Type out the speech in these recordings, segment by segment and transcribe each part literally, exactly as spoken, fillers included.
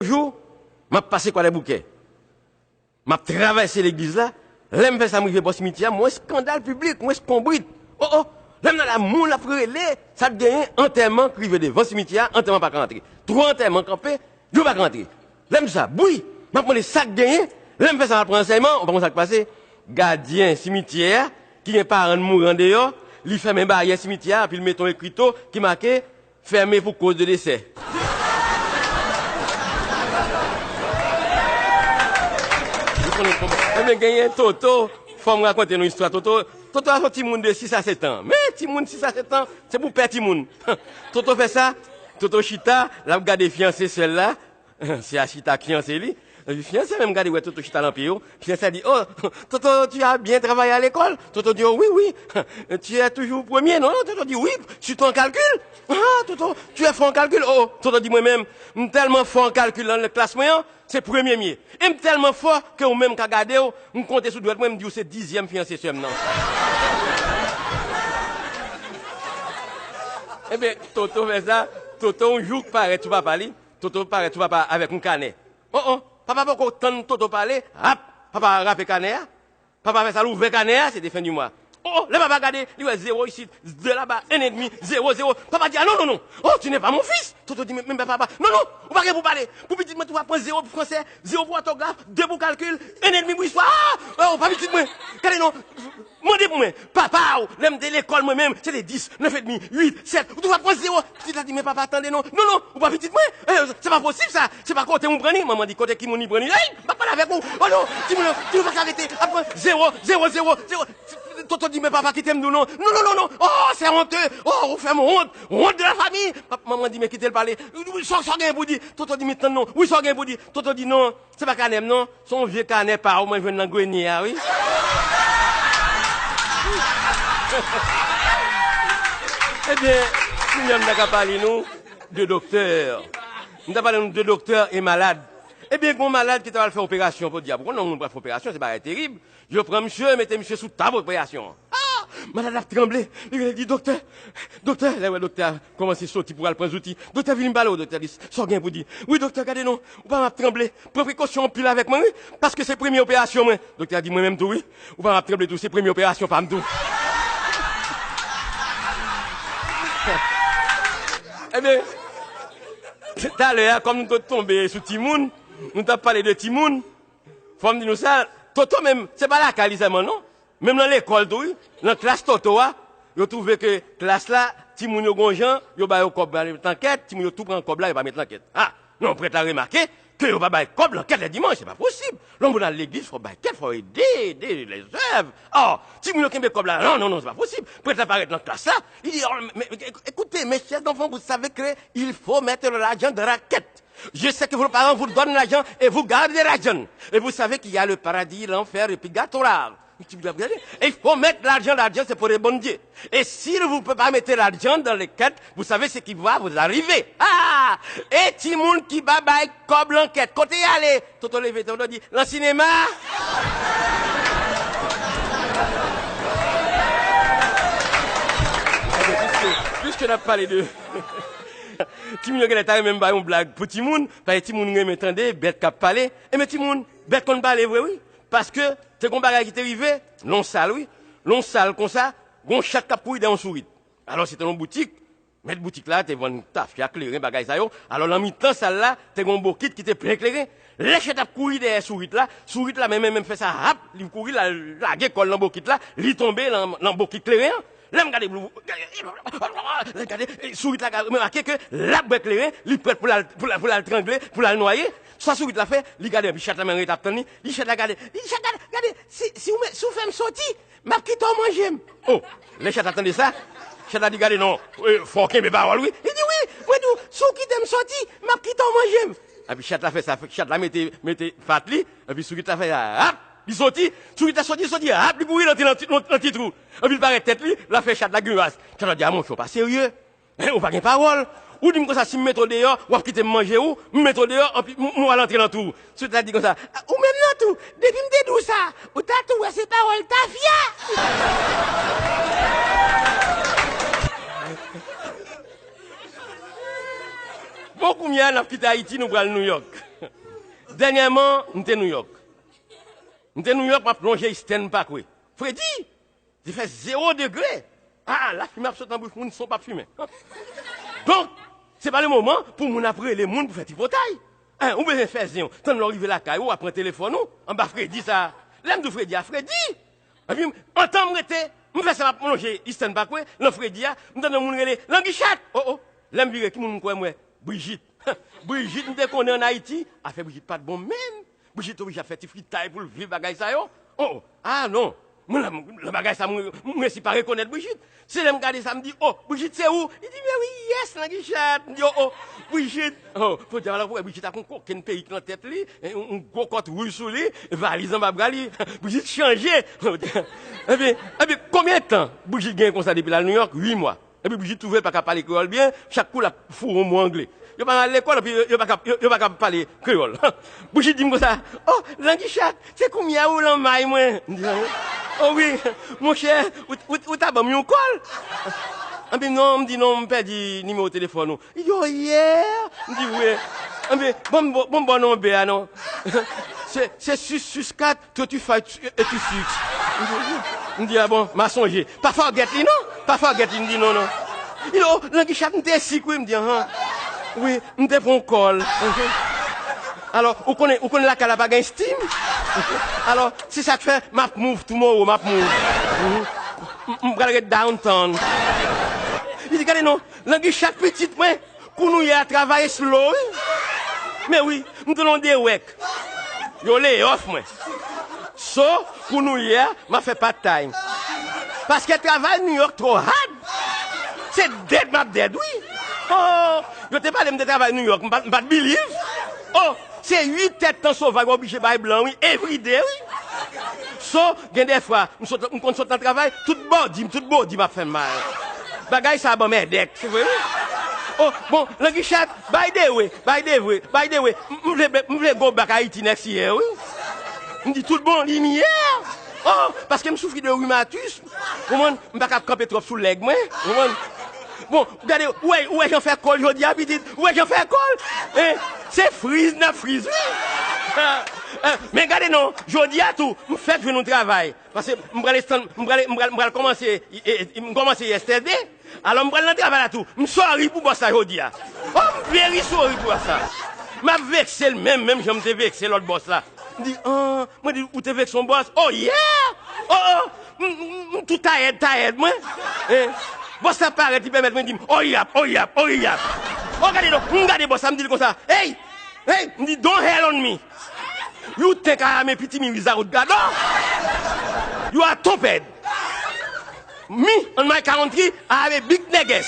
Jou, m ap pase Kwadèboukè. M ap travèse legliz la. Lè m fè sa, m rive bò simitye a, m wè eskandal piblik, m wè eskonbrit. O, o! Lè m nan la, moun ap rele, sa k genyen, antèman k rive devan simitye a, antèman pa ka antre. Twa antèman kanpe, yo pa ka antre. Lè m di sa, bwi! M ap mande sa k genyen. Lè m fè sa, m al pran ransèyman, ou pa konn sa k pase? Gadyen simityè a, ki gen paran n mouri andeyò, li fèmen baryè simityè a, epi l mete yon ekrito ki make, Fermé pour cause de décès. Ou konnen kòman. Ebyen, genyen Toto, fò m rakonte nou istwa Toto. Toto a se yon timoun de sis a sèt an. Men timoun sis a sèt an, se pou pè timoun. Toto fè sa, Toto chita, l ap gade fiyanse sè l la. Sè a chita ak fiyanse li. Fiyanse menm gade, wè Toto chita nan pye yo. Fiyanse a di, "Oh, Toto, tu as bien travaillé à l'école?" Toto di, "Oh, oui, oui." "Tu es toujours premier, non?" Toto di, "Oui, surtout en calcul." "Ah, Toto, tu es fort en calcul." Oh, oh. Toto di, "Mwen menm, m tèlman fò an kalkil nan klas mwen an, se premye m ye. E m tèlman fò ke ou menm ka gade w, m konte sou dwèt mwen, m di w se dizyèm fiyanse sè m nan." Ebyen, Toto fè sa. Toto, yon jou, parèt sou papa li. Toto parèt sou papa avèk yon kanè. Oh, oh, papa poko tann Toto pale, hap, papa rape kanè a. Papa fè sa, l ouvè kanè a, se te fen di mwa. Oh, oh, lè papa gade, li wè zewo isit, de laba, en edmi, zewo, zewo. Papa di, "Ah non, non, non. Oh, tu n'es pas mon fils." Toto di, "Men, men, papa, non, non, ou pa gen pou pale. Pou pitit mwen, tou pa pran zewo pou fransè, zewo pou òtograf, de pou kalkil, en edmi pou istwa. Ah, oh, pa pitit mwen. Gade non, mande pou mwen. Papa, lè m te lekòl mwen menm, se te dis, nèf edmi, uit, sèt. Ou tou pa pran zewo." Pitit la di, "Men papa, tande non. Non, non, ou pa pitit mwen. Eh, se pa posib sa. Se pa kote m ou pran li." Manman di, "Kote ki moun li pran li? Ey, m pa pale avèk ou. Oh non, timoun yo, timoun yo pa ka rete ap pran zewo, zewo, zewo, zewo." Toto di, "Men papa, kite m di w non. Non, non, non, non. Oh, c'est honteux. Oh, ou fè m wont. Wont de la famille." Pap-, manman di, "Men kite l pale. Sa, sa w gen pou di?" Toto di, "Men tann non. Wi, sa w gen pou di?" Toto di, "Non, se pa kanè m non. Se yon vye kanè pa w mwen jwenn nan grenye a, wi." Ebyen, kounye a m ta ka pale nou de doktè. M ta pale nou de doktè e malad. Ebyen, gen yon malad ki ta pral fè operasyon, podyab. Ou konnen yon moun pral fè operasyon, se bagay terib. Yo pran misye, mete misye sou tab operasyon an. Ah! Malad la ap tranble. Li rele, li di, "Doktè, doktè." Lè wè doktè a kòmanse soti pou al pran zouti. "Doktè, vini m pale w." Doktè di, "Sa w gen pou di?" "Wi, doktè, gade non. Ou pa m ap tranble. Pran prekosyon anpil avèk mwen, wi. Paske se premye operasyon mwen." Doktè a di, "Mwen menm tou, wi. Ou pa m ap tranble tou. Se premye operasyon pa m tou." Ebyen, talè a, kòm nou te tonbe sou timoun, nou t ap pale de timoun, fò m di nou sa, Toto menm, se pa lakay li sèlman non. Menm nan lekòl tou, wi. Nan klas Toto a, yo twouve ke klas la, timoun yo gon jan, yo ba yo kòb, ba yo met nan kèt, timoun yo tou pran kòb la, yo pa met nan kèt. Ah, non, prèt la remake ke yo pa bay kòb nan kèt lè dimanch, se pa posib. Lè yon moun al legliz, fò bay kèt, fò ede, ede lèzèv. Oh, timoun yo kenbe kòb la, non, non, non, se pa posib. Prèt la parèt nan klas la, li di, "Oh, mais, mais, écoutez, mes chers enfants, vous savez que il faut mettre l'argent dans la quête. Je sais que vos parents vous donnent l'argent et vous gardez l'argent. Et vous savez qu'il y a le paradis, l'enfer et purgatoire. Et il faut mettre l'argent, l'argent c'est pour les bon Dieu. Et si vous ne pouvez pas mettre l'argent dans les quêtes, vous savez ce qui va vous arriver." Ah! E timoun ki pa bay kòb nan kèt, kote y ale? Toto leve, Toto di, "Nan sinema." Ebyen, piske, piske n ap pale de timoun yo genlè ta renmen m bay yon blag pou timoun, paske timoun renmen tande bèt k ap pale. Ebyen, timoun, bèt konn pale vre, wi. Paske te gon bagay ki te rive, nan yon sal, wi. Nan yon sal konsa, gon chat k ap kouri dèyè yon sourit. Alò, se te yon boutik. Mèt boutik la te vann tafya, kleren, bagay sa yo. Alò, nan mitan sal la, te gon bokit ki te plen kleren. Lè chat ap kouri dèyè sourit la, sourit la menm, menm, menm fè sa, hap, li kouri, l al lage kò l nan bokit la, li tonbe nan, nan bokit kleren an. Lè m gade, lè m gade, sourit la remake ke l ap bwè kleren, li prèt pou l al, pou l al, pou l al trangle, pou l al nwaye. Sa sourit la fè, li gade, epi chat la menm rete ap tann li, li chat la gade, li chat la gade, si, si w, si w fè m soti, m ap kite w manje m. Oh, lè chat la tande sa, chat la di, "Gade non, eh, fò w kenbe pawòl, wi." Li di, "Wi, mwen di w, si w kite m soti, m ap kite w manje m." Epi chat la fè sa, chat la mete, mete pat li, epi sourit la fè sa, hap, li soti, sourit la soti, soti, hap, li kouri rantre nan ti, nan, nan ti twou. Epi l parèt tèt li, l ap fè chat la grimas. Chat la di, "A monchè, w pa serye." Hein, ou pa gen pawòl. Ou di m konsa, si m mete w deyò, w ap kite m manje ou, m mete w deyò, anpi m, m al antre nan twou. Sourit la di konsa, "A, ou menm nan tou, depi m te di w sa, ou ta tou wè se pawòl tafya." Bon, kounye a, n ap kite Ayiti, nou pral Nouyòk. Dènyèman, m te Nouyòk. M te Nouyòk, m ap lonje Eastern Parkway. Fredi! Te fè zewo degre. Ah, lafimen ap sot nan bouch moun san w p ap fimen. Donk, se pa le moman pou moun ap rele moun pou fè tripotay. Hein, ou bezwen fè zen w. Tann lè w rive lakay ou, w ap pran telefòn ou, anba fredi sa. Lè m di w fredi a, fredi! Epi, antan m rete, m fè sa, m ap lonje Eastern Parkway, nan fredi a, m tande yon moun rele, Languichat! Oh, oh! Lè m vire, ki moun m kwè m wè? Brigitte. Brigitte, m te konnen ann Ayiti, afè Brigitte pa t bon menm. Brigitte oblije ap fè ti fritay pou l viv bagay sa yo. Oh, oh! Ah, non! Mwen, lè, lè bagay sa, mwen, mwen resi pa rekonèt Brigitte. Se lè m gade sa, m di, "Oh, Brigitte, se ou?" Li di, "Men wi, yes, Languichat." M di, "Oh, oh, Brigitte." Oh, podyab, alò, pou wè Brigitte ak yon kokenn peyik nan tèt li, yon, yon gwo kòt wouj sou li, valiz anba bra li. Brigitte chanje. Epi, epi, konbyen tan Brigitte gen konsa depi l al Nouyòk? Uit mwa. Epi Brigitte twouve l pa ka pale kreyòl byen, chak kou l ap foure yon mo angle. Yo pa al lekòl, epi yo, yo pa ka, yo, yo pa ka pale kreyòl. Brigitte di m konsa, "Oh, Languichat, se kounye a ou lan may mwen." M di, "Oh wi, monchè, ou, ou, ou ta ban m yon kòl?" Epi non, m di, "Non, m pèdi nimewo telefòn ou." Li di, "Oh, yeah?" M di, "Wi." Epi, "Bon, bon, bon, bon, non, bè a, non." Se, se sis sis kat, twenty five, eighty six. M di, "Ah bon, m a sonje." Pa forget li, non. Pa forget li, m di, "Non, non." Li di, "Oh, Languichat, m te sik, wi." M di, "Ahan. Wi, m te pran yon kòl." Alò, ou konnen, ou konnen lakay la pa gen steam. Alò, se sa k fè, m ap move tomorrow, m ap move. Mhm. M, m pral ret downtown. Li di, "Gade non, Languichat pitit mwen, kounye a travay slow, wi." Men wi, m te nan dewèk. Yo lay off mwen. So, kounye a, m ap fè part time. Paske travay Nouyòk twò hard. Se dead m ap dead, wi. Oh, yo te pale m te travay Nouyòk, m pa, m pa t believe. Oh, se uit èdtan sovay w oblije bay blan, wi, everyday, wi. So, gen de fwa, m sot, m konn sot nan travay, tout body m, tout body m ap fè m mal. Bagay sa ban m headache, se vre, wi. Oh, bon, Languichat, by the way, by the way, by the way, m, m vle, m vle go back Haiti next year, wi. M di tout bon, limyè. Oh, paske m soufri de rhumatisme. Konprann? M pa ka kanpe twòp sou lèg mwen. Konprann? Bon, gade, ou wè, ou wè jan fè kòl jodi a, pitit? Ou wè jan fè kòl? Hein? Se friz n ap friz, wi. Eh, men gade non, jodi a tou, m fèk jwenn yon travay. Paske m pral estann, m pral, m pral, m pral kòmanse, e, e, m kòmanse yesterday. Alò, m pral nan travay la tou. M sorry pou bòs la jodi a. Oh, m very sorry pou bòs la. M ap vekse l menm, menm jan m te vekse lòt bòs la. M di, "Ah," mwen di, "Ou te vekse yon bòs?" "Oh, yeah!" Oh, oh, m, m, m tou tayèd, tayèd, mwen. Hein? Bòs la parèt, li pèmèt mwen di m, "Hurry up, hurry up, hurry up." Oh, gade non, m gade bòs la, m di l konsa, "Hey! Hey!" M di, "Don't hell on me. You think I am a piti mi without God? Oh! You are stupid." Me and my country, I have a big negus.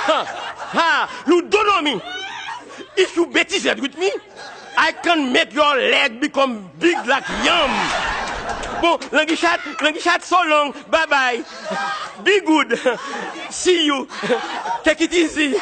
Ha, ha, you don't know me. If you betize with me, I can make your leg become big like yam. Bon, Languichat, Languichat, so long. Bye bye. Be good. See you. Take it easy.